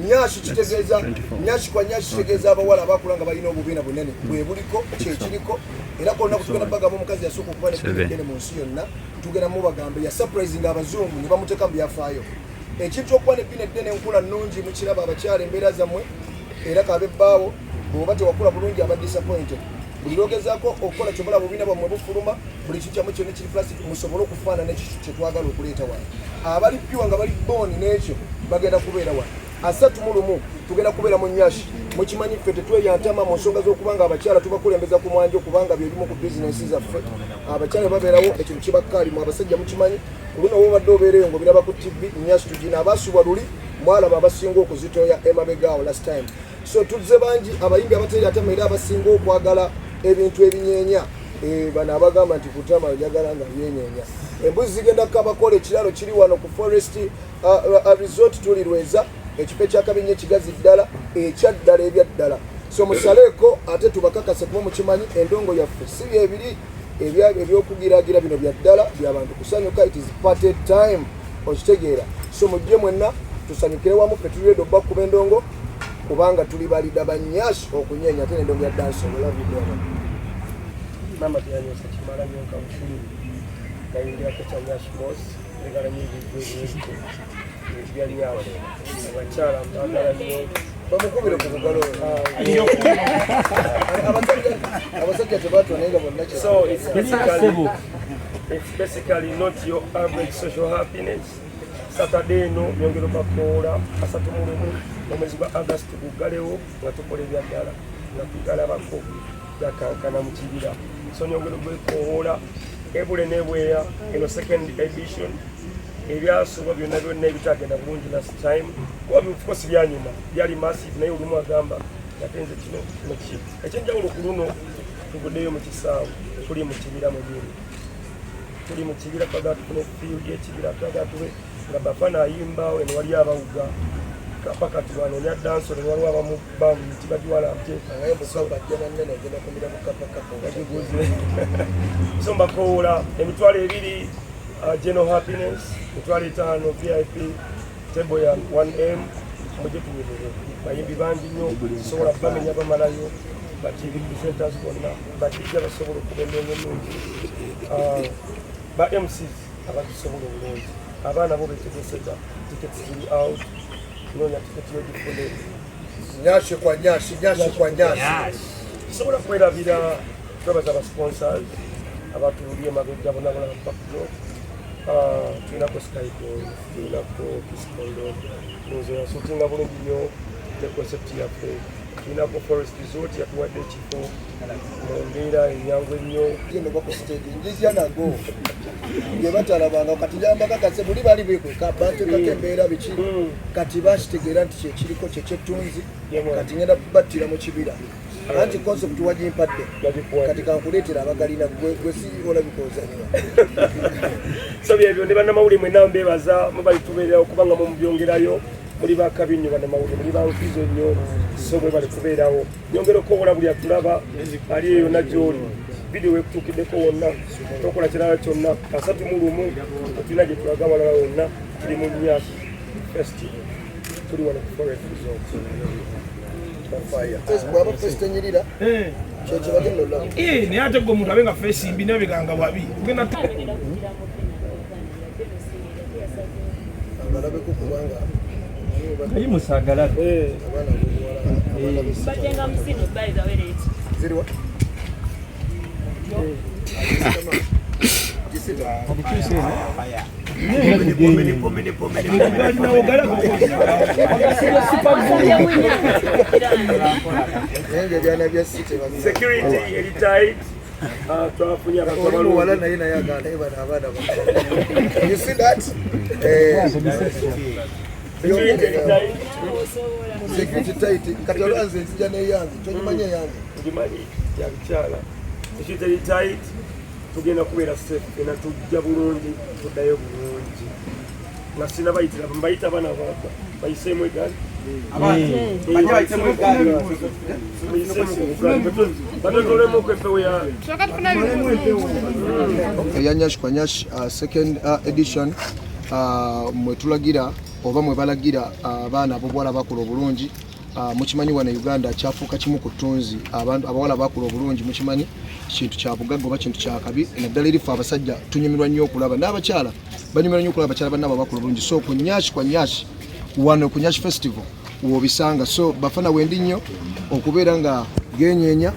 Nyash kitegeeza nyash kwa nyash, kitegeeza abawala abakula nga balina obubiina bunene. Bwe buliko kyekiriko, era kolunaku tugenda bagamba omukazi yasooka okuba neddene mu nsi yonna. Tugenda mubagambe ya surprising abazungu ne bamuteeka mu byafaayo. Ekintu kyokuba nebbina eddene enkula nnungi, mukiraba abakyala embeera zammwe, era kabe bbaawo bw'oba tewakula bulungi aba disappointed. Buli lwogezaako okukola kyobola, bubiina bwammwe bufuluma, buli kintu kyammwe kyonna kiri plastic. Musobole okufaanana ekyo kyetwagala okuleeta wano. Abali pure nga bali born n'ekyo bagenda kubeera wano 31. Tugenda kubeera mu Nyash. Mukimanyi ffe tetweyantama mu nsonga z'okuba nga abakyala tubakulembeza ku mwanjo, kubanga byebimu ku bizinensi zaffe. Abakyala babeerawo, ekintu kibakkaalimu. Abasajja mukimanyi, ku luno wobadde obeereyo ng'obiraba ku TV. Nyash tugina abaasubwa luli mwalaba abasinga okuzitoya emabegaawo last time. So tuzze bangi, abayimbi abateeyatama era abasinga okwagala ebintu ebinyeenya. Bano abagamba nti kutama njagala nga byenyeenya. Embuzi zigenda kabakola. Ekiralo kiri wano ku Forest Resort, tuli Lweza, ekifo ekyakabi nnyo, ekigazi ddala, ekyaddala, ebyaddala. So musaleeko ate tubakakase, kuba mukimanyi endongo yaffe si byebiri ebyokugiragira. Bino bya ddala, byabantu kusanyuka. It is party time, okitegeera? So mujje mwenna tusanyukire wamu. Ffe tuli ready obbakuba endongo, kubanga tuli balida ba Nyash okunyenya ate nendongo ya dancehall. Love you, brother. Mama teyanyusa kimala nnyo nka bukulu nayingirako kya Nyash Boss. Njagala nnyo ebintu ebintu ebintu bya Nyash. Abakyala mbagala nnyo. Bamukubire ku bugalo. Abasajja tebatwa naye nga bonna. So it's basically not your average social happiness. Saturday eno nyongera bakoola 31 omwezi gwa August, tuguggalewo nga tukola ebyaddala, nga tugalabako gakankana mu kibira. So nyongera ogwekowoola ebule nebweya eno second edition. Ebyasubwa byonna byonna ebitagenda bulungi last time, kuba of course byanyuma, byali massive, naye olumu agamba ate nze kino kino ki ekyenjawulo. Ku luno tuguddeyo mu kisaawe, tuli mu kibira mwenyini, tuli mu kibira. Twagala tufune field y'ekibira, twagala tube nga Bafana ayimba eno, wali abawuga kapa. Kati wano olya dancehall, waliwo abamuba mu miti bagiwalabye. Naye bukapa ajja nannene, agenda kumira bukapakapa. Bagiguze. So mbakowoola 20,000 general happiness, 50,000 VIP table ya 1M. Mujye tunyerere. Bayimbi bangi nnyo, sobola bamenya bamalayo. Ba TV presenters bonna bakijja, basobola okuba endongo ennungi. Ba MCs abagisobola obulungi, abaana bo betegeseza. Tickets ziri out, noonya tiketi yogifune. Nyash kwa nyash, nyash kwa nyash. Tusobola kwerabira twebaza aba sponsors abatuli emabega bonna bona backdrop. Tulinako Skycon, tulinako Kiscondo nze yasuutinga bulungi nnyo ne concept yaffe. Tulinako Forest Resort yatuwadde ekifo mu mbeera enyangu ennyo. Genda oba ku stage njizya nago gye batalabanga. Kati njambakakase buli bali bekweka batekako embeera biki. Kati bakitegeera nti kyekiriko kyekyettunzi. Kati ngenda battira mu kibira, anti concept wagimpadde. Kati kankuleetera abagalina. Gwe si olabika ozanya. So byebyo ne bannamawulire mwenna mbebaza, mubali tubeererawo kubanga mumubyongerayo. Muli bakabi nnyo bannamawulire, muli bankizo nnyo. So bwe bali kubeerawo, nyongera okukowola buli atulaba ali eyo yonna gy'oli, vidiyo wekutuukiddeko wonna, tokola kirala kyonna. 31 tetulina gye tulaga walala wonna, tuli mu Nyash Festival, tuli wano ku Forest Resort. Bwaba face tenyirira, kyekyo bagenda olaba. Naye ate gwe omuntu abe nga face mbi nabeganga wabi ogenda. Agalabeko kubanga Ayimusagalabe. Abaana abobuwala, abaana b'essita. Bajenga musino, by the way, late. Ziriwa gisita. Galinawo Naye nga ebyana bya site. Security eri tight. Twafunye abantu Oli muwala abalungi. Naye naye agala, naye bano abaana ba, you see that? Eh, Security eri tight. Security tight. Kati olwanze nzija neyange, kyogimanyi eyange. Ngimanyi ya bikyala. Security eri tight, tugenda kubeera safe ena. Tujja bulungi, tuddayo bulungi nga sinabayitira. Mbayita abaana bayiseemu egaali. Muyiseemu ku bugaali, batotolemuko empewo ya Eya Nyash kwa Nyash second edition, mwe tulagira. Oba mwe balagira abaana ab'obuwala bakola obulungi. Mukimanyi wano e Uganda kyafuuka kimu ku ttunzi, abantu abawala bakola obulungi. Mukimanyi kintu kya bugagga oba kintu kya kabi, naddala erife abasajja tunyumirwa nnyo okulaba, n'abakyala banyumirwa nnyo okulaba abakyala bannaabo bakola obulungi. So ku Nyash kwa Nyash, wano ku Nyash Festival wobisanga. So bafana, wendi nnyo okubeera nga genyeenya,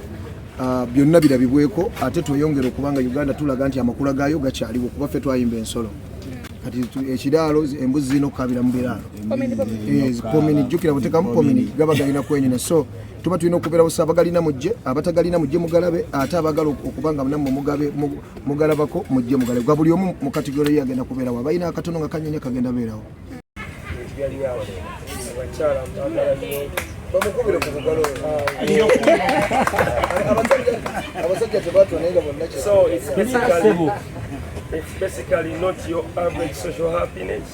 byonna birabibweko, ate tweyongere okubanga Uganda tulaga nti amakula gaayo gakyaliwo, kuba ffe twayimba ensolo. Kati ekiraalo, embuzi zirina okukabira mu biraalo. Pomini, jjukira butekamu pomini, gaba galina kwenyina. So tuba tulina okubeerawo. So abagalina mujje, abatagalina mujje mugalabe, ate abagala okuba nga nammwe mugalabako mujje mugalabe. Gwa buli omu mu category ye agenda kubeerawo. Abalina akatono nga kanyenya kagenda beerawo. Ebintu bya Nyash, abakyala mbagala nnyo. Bamukubire ku bugalo. Abasajja tebatwa naye nga bonna. So it's basically not your average social happiness.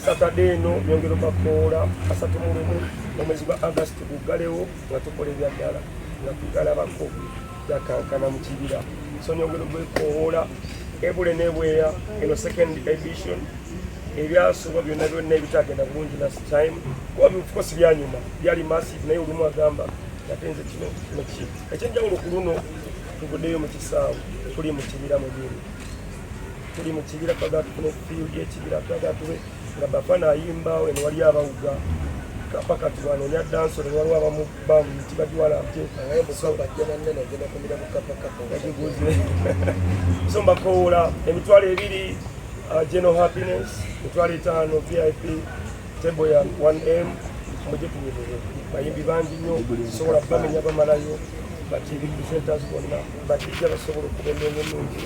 Saturday eno nyongera bakoola 31 omwezi gwa August guggalewo nga tukola ebyaddala, nga tugalabako gakankana mu kibira. So nyongera ogwekowoola ebule nebweya eno second edition. Ebyasubwa byonna byonna ebitagenda bulungi last time, kuba of course byanyuma, byali massive, naye olumu agamba ate nze kino kino ki ekyenjawulo. Ku luno tuvuddeyo mu kisaawe, tuli mu kibira mwenyini, tuli mu kibira. Twagala tufune field y'ekibira, twagala tube nga bafana ayimba eno, wali abawuga paka tubanoonya dancehall, waliwo abamuba mu miti bagiwalabye. Naye bukapa ajja nannene, ogenda kumira bukapakapa. Yagiguze. So mbakowoola 20,000 general happiness, 50,000 VIP table ya 1M. Mujje tunyumirwe, bayimbi bangi nnyo, sobola bamenya bamalayo, ba TV presenters bonna batijja basobola okuba emyenya ennungi.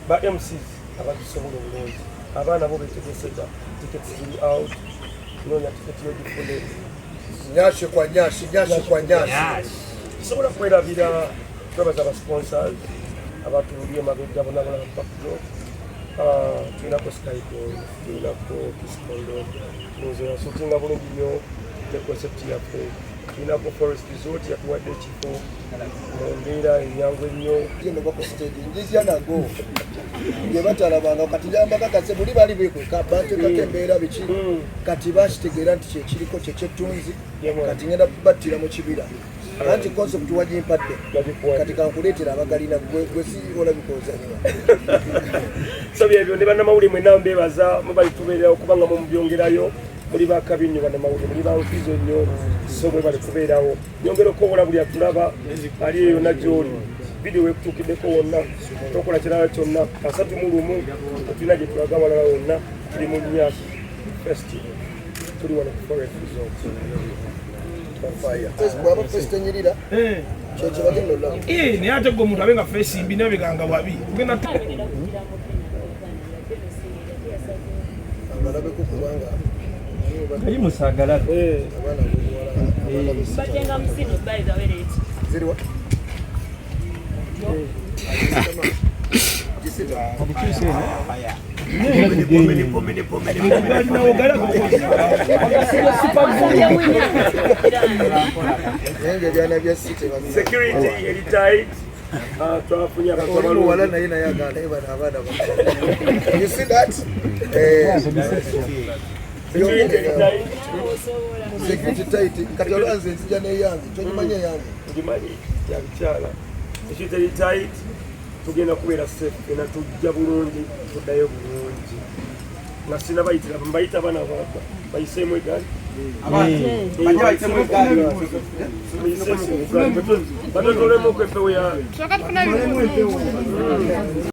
Ba MCs abazisobola obulungi, abaana bo betegesedda. Tickets ziri out, noonya tiketi yogifune. Nyash kwa Nyash, Nyash kwa Nyash. Sobola kwerabira twebaza aba sponsors abatululi emabega bonna bona backdrop. Tulinako Skype, tulinako Kiscondo, nze yasuutinga bulungi nnyo ne concept yaffe. Tulinako Forest Resort, yatuwadde ekifo mu mbeera enyangu ennyo. Genda oba ku stage njizya nago gye batalabanga. Kati yambakakase buli bali bekweka batekako embeera biki. Kati bakitegeera nti kyekiriko kyekyettunzi. Kati ngenda battira mu kibira, anti concept wagimpadde. Kati kankuleetera abagalina. Gwe si olabika ozanyiwa. So byebyo ne bannamawulire mwenna mbebaza, mubali tubeererawo kubanga mumubyongerayo. Muli bakabi nnyo bannamawulire, muli bankizo nnyo, so mwebali kubeerawo. Nyongera okukowola buli atulaba ali eyo yonna gy'oli, vidiyo wekutuukiddeko wonna, tokola kirala kyonna. 31 tetulina gye tulaga walala wonna, tuli mu Nyash Festival, tuli wano ku Forest Resort. Bwaba face tenyirira, kyekyo bagenda olaba. Naye ate gwe omuntu abe nga face mbi nabeganga wabi tugenda. Agalabeko kubanga Ayimusagalabe. Abaana abobuwala, abaana b'essita. Bajenga muzino by the way leeti. Ziriwa gisita. Galinawo Naye nga ebyana bya city. Security eri tight. Twafunye abantu Oli muwala. abalungi. Naye agala, naye bano abaana ba, you see that? Eh, Security eri tight. Security tight. Kati olwanze nzija n'eyange, kyogimanya eyange. Ngimanyi ya bikyala. Security eri tight, tugenda kubeera safe ena, tujja bulungi, tuddayo bulungi. Nga sinabayitira, mbayita abaana bayiseemu egaali. Muyiseemu ku gaali, batotolemu empewo ya Tusooka tufuna ebibuuzo.